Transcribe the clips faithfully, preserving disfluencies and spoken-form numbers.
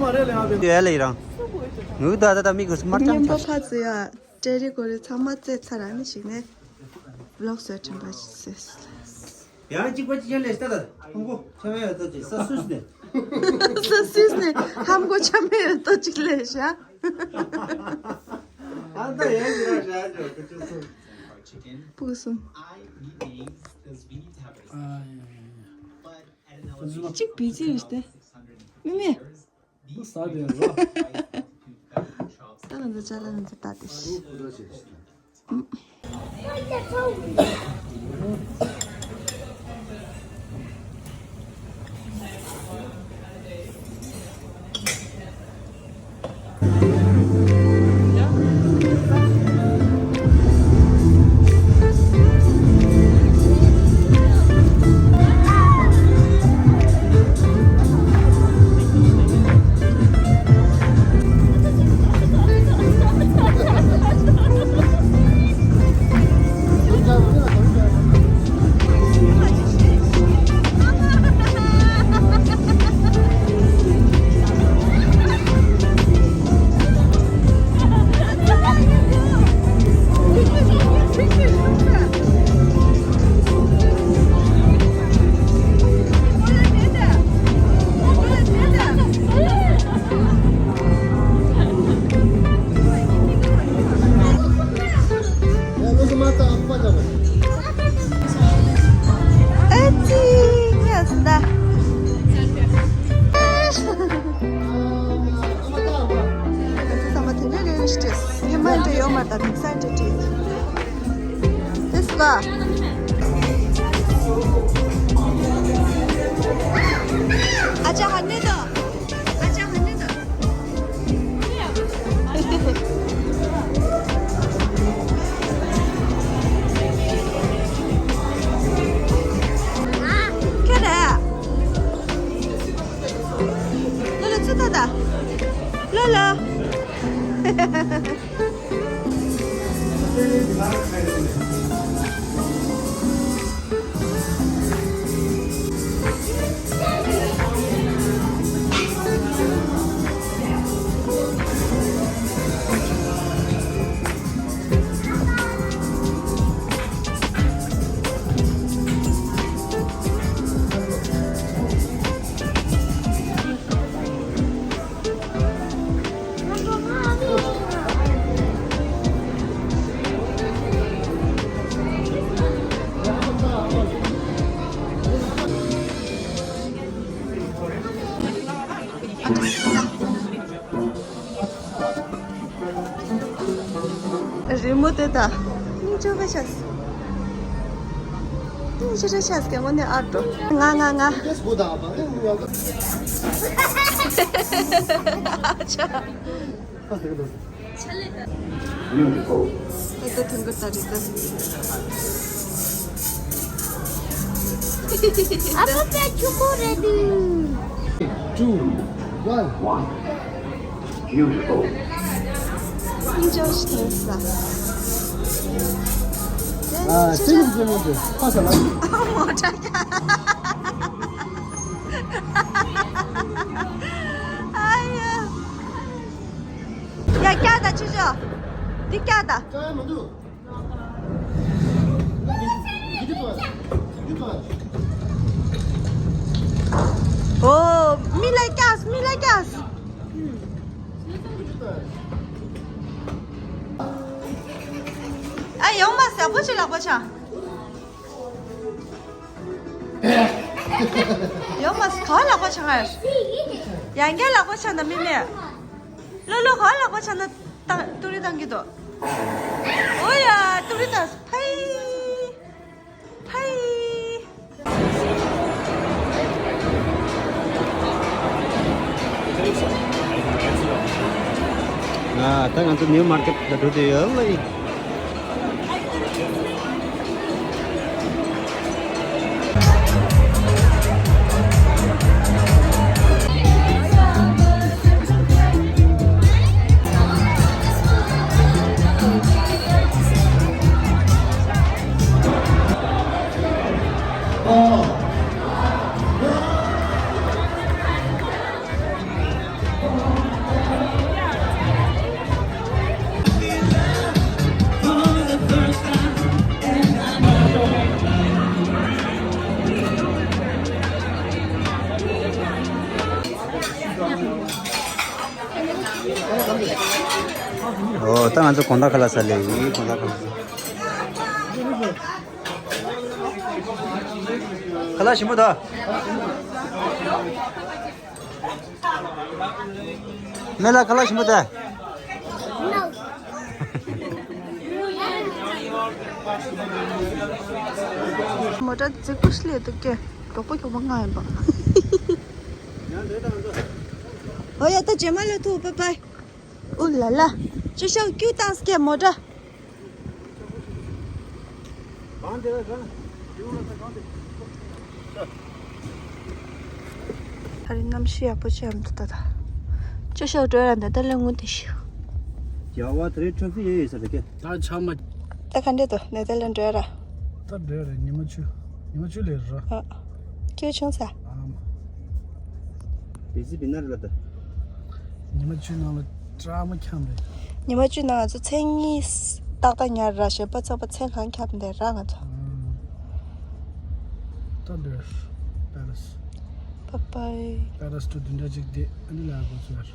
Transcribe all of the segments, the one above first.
ཡ་ལེ་རང་། ངུ་ད་ད་ད་མི་གུ་སྨར་ཅང་ཉན་པ་ཆ། ཕ་ཚོ་ཡ། ཏྲེ་རི་གོ་རི་ཚང་མ་རྩེད་ཚར་ར་ནི་ཞིག་ནས། བློག་སོ་དྲན་པ་ཞིག་ཟེར། ཡང་གཅིག་པ་གཅིག་ཡན་ལས་ཤ་ད་ཧམ་གོ་ཆ་མེད་ཡོད་ཏོ་ཅིག་ས་སུས་ནས། ས་སུས་ནས་ཧམ་གོ་ཆ་མེད་ཡོད་ཏོ་ཅིག་ལས་ཤ། ཨ་ད་ཡན་ལས་ར་ཤ་ཅོ་ཀ་ཅོ་སུ། སྤུ་གུ་གསུམ། གཅིག་བི་ཛི་རེད་དེ། མི་མེད། ད་ང་ཚོ་ཅ་ལག་ང་ཚོ་ལྟ་དེ་ཤི། ཨ་ཙི། ངས་ད། ཨ་ཙི་ཚང་མ་དེ་འདྲ་རེད་ཤག་ངས་མ་འདྲ་ཡོད་མ་རེད། ད་དམིགས་བསལ་འདྲ་བྲིས། དེ་སུ་ག་ཨ་ཅག་ཧ་ནི་དང་། ཨ་ཅག་ཧ་ནི་དང་། ཁྱེད་རེད། ལོ་ལོ་ཚུར་ལྟ་ད། ལོ་ལོ། རི་མོ་དེ་དང་། སྙིང་རྗེ་བ་ཤ། སྙིང་རྗེ་བ་ཤ་སྐད་ངོ་ནས་ཨར་འགྲོ། ང་ང་ང་། ཨ་ཅག་ད་ལྟ་ཐུང་གི་ལྟ་རེད་ད། ཨ་ཕ་པའི་ཆུ་ཁོ་རེད་དུ། Two, one, one. Beautiful. སྙིང་རྗེ་ཞིག་ཐོན་ས། ཨ་ཅེ་མི་ཅེ་མི་ཅེ་ཕ་ས་ལ། ཨ་མོ་ཏྲ་ཀ་ཨ་ཡ། ཡ་སྐྱག་ད་ཆུ་ཆུ། འདི་སྐྱག་ད། སྐྱག་ཡ་མི་འདུག་འོ། མི་ལ་སྐྱག་མི་ལ་སྐྱག་ཨ་ཡོང་མ་ཟ་པོ་ཆེ་ལག་པ་ཆ། ཡོང་མ་ཟ་ག་ལག་པ་ཆ་ང་། ཡང་བསྐྱར་ལག་པ་ཆ་ན་མི་མེད། ལོ་ལོ་ག་ལག་པ་ཆ་ན་ཏང་ཏུ་རི་ཏང་གི་དོ། ཨོ་ཡ་ཏུ་རི་ཏང་ཕའི། ཕའི། ང་ད་ང་ཚོ་ནིའུ་མར་ཀེཊ་ལ་འགྲོ་དུས་ཡོད་ལ་ཡིན། ད་ང་ཚོ་དགོང་དག་ཁ་ལག་ཟ་ལེ་ཡིན། དགོང་དག་ཁ་ལག་ཟ། ཁ་ལག་ཞིམ་པོ་ད། མེ་ལ་ཁ་ལག་ཞིམ་པོ་ད། མོ་ཊ་རྫིག་པོ་ཞིག་སླེབས་འདུག་གས། མགྱོགས་པོ་མགྱོགས་པོ་མངགས་ཡིན་པ། ཨོ་ཡ། ད་རྗེས་མ་ལ་ཐུག། བཱའི་བཱའི། ཨུ་ལ་ལ། ཅི་ཤོག་ཀྱུ་བཏང་སྐད་མོ་ཊ། ཨ་རི་གནམ་གཤིས་ཡག་པོ་ཅིག་ཡོད་འདུག་ད་ད། ཅི་ཤོག་འགྲོ་ར་འདི་ལྟ་ལས་ངུ་དེ་ཤི། རྒྱལ་བ་དེ་རིང་ཊ་ཕིག་ཡོད་ཡོད་ས་རེད་ཀྱེ། ད་ཆ་མ། ད་ག་འདྲས་འདུག་ནས་དེ་ལ་འགྲོ་ར། ད་འགྲོ་ར། ཉི་མ་བཅུ། ཉི་མ་བཅུ་ལས་ར། ཨ། ཁྱོད་ཆུང་ས། ཨ་མ། བི་ཟི་བི་ན་རེ་ལ་ད། ཉི་མ་བཅུ་ནང་ལ་ཀྲག་མ་འཁྱམ་རེད། ཉི་མ་བཅུ་ནང་ང་ཚོ་མཚན་གཉིས་ཏག་ཏག་ཉར་ར། གཞན་པ་ཚང་མ་མཚན་གང་འཁྱམ་བསྡད་ར་ང་ཚོ། ཨ། ད་འདོད། པེ་རིས། བཱའི་བཱའི། པེ་རིས་ཏུ་འདི་འདྲ་ཅིག་བསྡད། ཨ་ནི་ལ་གོ་ཚོད་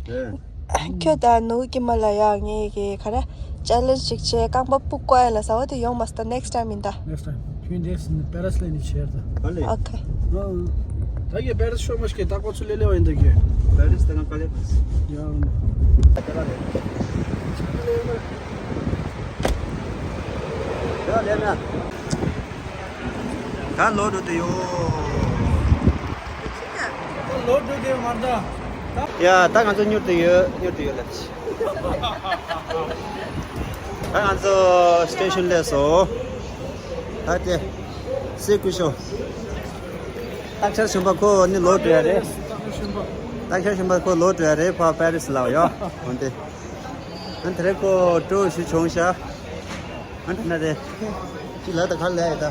ར། ཨེ། ཁྱོད་ད་ནུ་ཀི་མ་ལ་ཡ་ངེད་ཀྱི་ག་རེ་ཅེ་ལེན་ཇི་ཅིག་བྱས། རྐང་པ་སྤུ་བཀོག་ཡ་ལ་ཟ་བ་དེ་ཡོང་མ་སོང་། ད་ནེགསི་ཊའིམ་ཡིན་ད། Next time. ཁྱོད་འདྲེས་ནི་པེ་རིས་ལ་ནི་ཆེར་ད། ཨ་ལེ། ཨོ་ཁེ། ཨ། ད་གི་པེ་རིས་ཤོ་མ་ཤི་ཀེ་ད་ཀོ་ཚུ་ལེ་ལེ་བ་ཡིན་ད་གི། པེ་རིས་ད་ང་ཀ་ལེ་པེ་རིས། ཡ། ཡ་ལེ་མ། ད་ལོག་འགྲོ་དུ་ཡོད། ད་ལོག་འགྲོ་དུ་ཡོད་མ་རེད་ད། ཡ། ད་ང་ཚོ་མྱུར་དུ་ཡོད། མྱུར་དུ་ཡོད་ལ། ད་ང་ཚོ་སི་ཊེ་ཤན་སླེབས་སོང་། ད་དེ་སེ་ཀུ་ཤོ། སྟག་ཤར་གཞོན་པ་ཁོ་ནི་ལོག་འགྲོ་ཡ་རེད། སྟག་ཤར་གཞོན་པ་ཁོ་ལོག་འགྲོ་ཡ་རེད། ཕ་པེ་རིས་ལ་ཡོད། འོན་ཏེ། ཨ་ནི་དེ་རིང་ཁོ་སྤྲོ་ཞུ་བྱུང་ཤག་ཨ་ནི་ན་རེ། ཅི་ལ་ད་ག་ལ་ཡ་ད།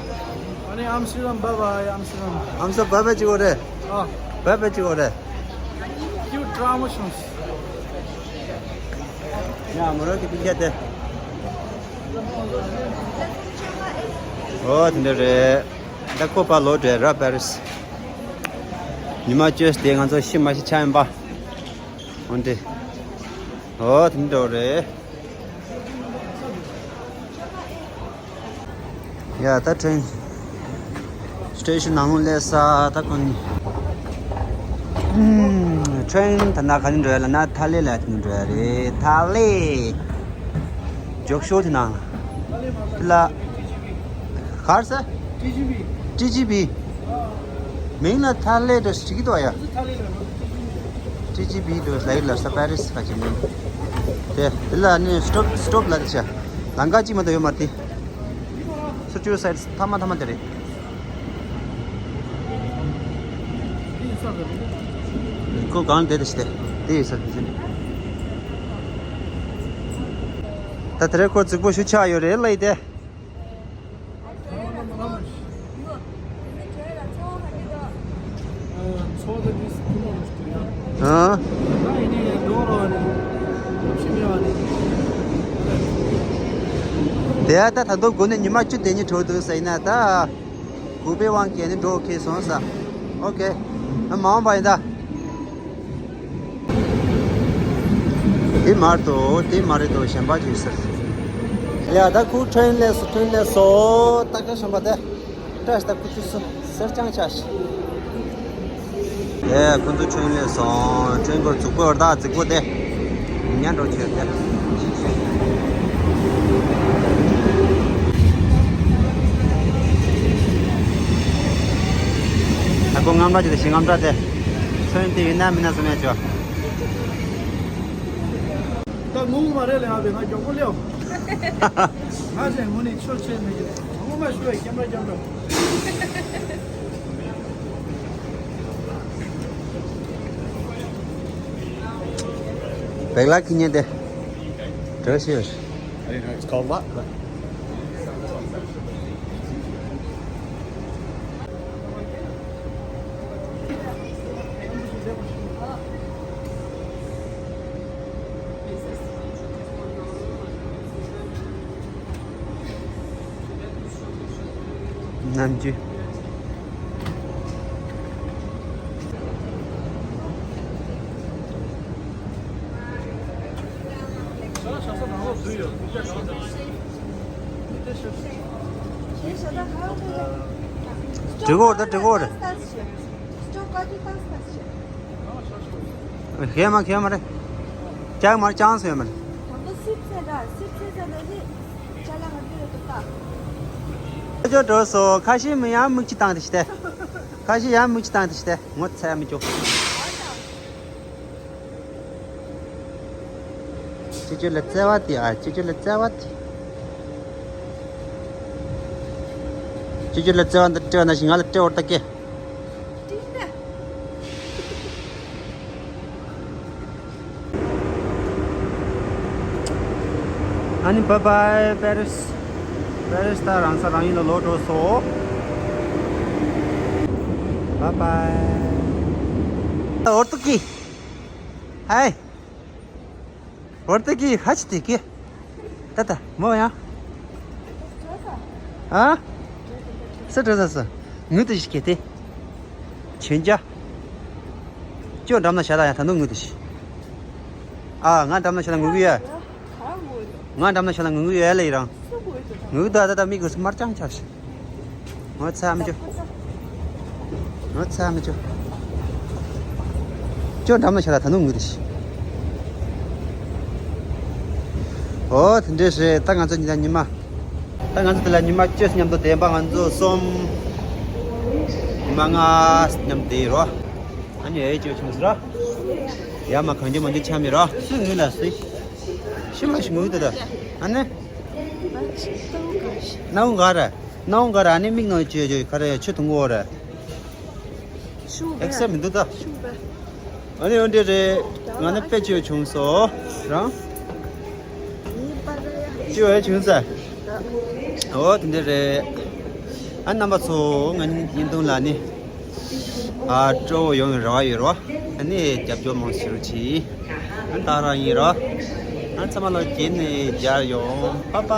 ཨ་ནི་ཨམ་སི་རམ་བཱའི་བཱའི། ཨམ་སི་རམ། ཨམ་སི་བཱའི་བཱའི་ཅི་གོ་རེ། ཨ། བཱའི་བཱའི་ཅི་གོ་རེ། ཁྱོད་ཀྲག་མ་བྱུང་། ཡ་མོ་རོ་གི་པི་ཁྱད་དེ། ཨོ་དེ་འདྲ་རེད། ད་ཁོ་པ་ལོག་འགྲོ་ར་པེ་རིས། ཉི་མ་བཅུ་དེ་ང་ཚོ་ཤི་མ་ཤི་ཆ་ཡིན་པ། འོན་ཏེ། ཨོ་དེ་འདྲ་རེད། ཡ་ད་ཊེན་སི་ཊེ་ཤན་ནང་ལོགས་སླེབས་ས། ད་ཁོ་ནི། ཨུམ། ཊེན་ད་ན་ག་ནས་འགྲོ་ཡ་ལ་ན་ཐ་ལེ་ལ་ནས་འགྲོ་ཡ་རེད། ཐ་ལེ། མགྱོགས་ཤོས་དེ་ནང་ལ། ག་རེ་ཟེར། ཊི་ཇི་བི། ཊི་ཇི་བི། མིང་ལ་ཐ་ལེ་འདྲ་ཞིག་འདུག་ཡ། ཊི་ཇི་བི་འདྲ་ལབ་ལ་ས། པེ་རིས་ཁ་ཅིག་མིང་། དེ་དེ་ལ་ནི་སི་ཊོབ་སི་ཊོབ་ལ་དེ་ཆ། ལམ་ཁ་གཅིག་མ་གཏོགས་ཡོད་མ་རེད་དེ། སུ་ཅུ་སའིཌ་ཐ་མ་ཐ་མ་དེ་རེད། ཁོ་གང་བསྡད་དེ་ཞིག་དེ་དེ་ཡོད་ས་དེ་ཚོ་ནི། ད་དེ་རེད། ཁོ་རྫིག་པོ་ཞུ་ཆགས་ཡོད་རེད་ལ་ཡི་དེ། ཨ། དེ་ད་ད་དུང་དགོས་ནས་ཉི་མ་བཅུ་དེ་ཉིད་འགྲོ་འདུག་ཟེར་ན་ད། དགོས་པའི་དབང་གིས་ནི་འགྲོ་ཁེལ་སོང་ས། ཨོ་ཁེ། ཨ་མ་འོངས་པ་ཡིན་ད། དེ་མ་རེད་དོ། དེ་མ་རེད་དོ། གཞན་པ་ཅིག་ཟེར། ཡ་ད་ཁུ་ཊེན་སླེབས་སོང་། ཊེན་སླེབས་སོང་། ད་ག་གཞན་པ་དེ། བཀྲ་ཤིས་ད་ཁུ་ཚུར་སོང་། སེར་ལྕང་ཆ་ཤི། ཡ་ཁོ་ཚོ་ཊེན་སླེབས་སོང་། ཊེན་སྐོར་རྫིག་པོ་ཡོད་ད། རྫིག་པོ་དེ། ཉན་འགྲོ་ཆེ་དེ། ད་ཁོ་རྔམ་དྲག་ཅིག་དེ་ཞིག་རྔམ་དྲག་དེ། ཚོན་དེ་ཡིན་ན་མིན་ན་བསམ་ཡ་ཆོ། ད་ངུ་མ་རེད་ལེ། ང་བས་ང་མགྱོགས་པོ་སླེབས། ང་ཚོས་ངུ་ནི་ཆོ་ཆེ་མེད་ཀྱི། ངུ་མ་ཞུ་བའི་སྐྱེམ་ར་སྐྱེམ་ར། བེག་ལ་ཁི་ཉེ་དེ། བྲོས་ཤིར། It's called what? ནམ་རྒྱུན། འགྲིག་གོ་རེད་ད། འགྲིག་གོ་རེད། ཁྱད་མ་ཁྱད་མ་རེད། ཅང་མ་རེད། ཅང་སོ་ཡ་མ་རེད། ད་ལྟ་སིབ་ཚེ་ད་སིབ་ཚེ་ཚེ་ད་ནི་ཅ་ལག་ག་འདི་རེད་ད། ཁ་ཆོ་འགྲོ་སོ། ཁ་ཤས་མི་ཡང་མིག་ཅི་བཏང་དེ་ཤི་ཏེ། ཁ་ཤས་ཡང་མིག་ཅི་བཏང་དེ་ཤི་ཏེ། ངོ་ཚ་མི་ཆོག་ཅི་ཅི་ལ་བརྩེ་བ་དེ་ཨ། ཅི་ཅི་ལ་བརྩེ་བ་དེ། ཅི་ཅི་ལ་བརྩེ་བ་འདི་སྤྲད་ན་ཞིག་ང་ལ་སྤྲད་འོར་ད་ཀེ། ཨ་ནི་བཱའི་བཱའི་པེ་རིས། པེ་རིས་ད་རང་ས་རང་ཡུལ་ལ་ལོག་འགྲོ་སོང་། བཱའི་བཱའི། འོར་ད་ཀེ། ཧའི། འོར་ད་ཀེ་ཧ་ཅི་དེ་ཀེ། ད་ད་མོ་ཡང་། ཨ། ས་འགྲོ་ས་ས། ངུ་དུ་ཞིག་ཀེ་དེ། ཆེན་ཅ། ཅོ་འགྲམ་ན་ཤ་ད་ཡང་ད་ནུ་ངུ་དུ་ཞིག་ཨ། ང་འགྲམ་ན་ཤ་ད་ངུ་གུ་ཡ། ང་འགྲམ་ན་ཤ་ད་ངུ་གུ་ཡ་ལེ་ཡི་རང་། ངུ་གུ་ད་ད་ད་མིག་གུ་སུ་མར་ཅང་ཆ་ཞིག་ངོ་ཚ་མི་ཆོ། ངོ་ཚ་མི་ཆོ། ཅོ་འགྲམ་ན་ཤ་ད་ད་ནུ་ངུ་དུ་ཞིག་ཨོ་དེ་འདྲས་རེད། ད་ང་ཚོ་ཉི་ད་ཉི་མ། ད་ང་ཚོ་དེ་ལ་ཉི་མ་བཅུ་མཉམ་དུ་བསྡད་པ་ང་ཚོ་གསུམ། ཉི་མ་ལྔ་མཉམ་བསྡད་རོ། ཨ་ནི་ཨེ་ཅོ་ཆུང་ཟེར་རོ། ཡ་མ་གང་རྒྱུ་མང་རྒྱུ་ཆ་མེད་རོ། སུས་ངུས་ལ་སུས། ཤི་མ་ཤི་ངུས་དེ་ད། ཨ་ནི། ནའུ་ག་ར། ནའུ་ག་ར་ཨ་ནི་མིག་ནང་ཅོ་ཅོ་ག་ར་ཆུ་འཐུང་གོ་ར། ཤུགས་ཨེག་སེ་མི་འདུག་ད། ཤུགས་པས། ཨ་ནི་འོན་ཏེ་རེད། ང་ནི་དཔེ་ཆེ་བྱུང་སོ། རང་། ཅི་བས་བྱུང་ས། འོ་དེ་འདྲ་རེད། ཨ་རྣམ་པ་ཚོ་ང་ནི་བརྙན་ཐུང་ལ་ནི། ཨ་སྤྲོ་བོ་ཡོང་བའི་རེ་བ་ཡོད་རོ། ཨ་ནི་རྒྱབ་སྐྱོར་མང་ཞུ་ཆེ། ཨ་ད་རང་ཡིན་རོ། ཨ་ཚང་མ་ལོ་རྗེས་ནས་མཇལ་ཡོང་། པ་པ།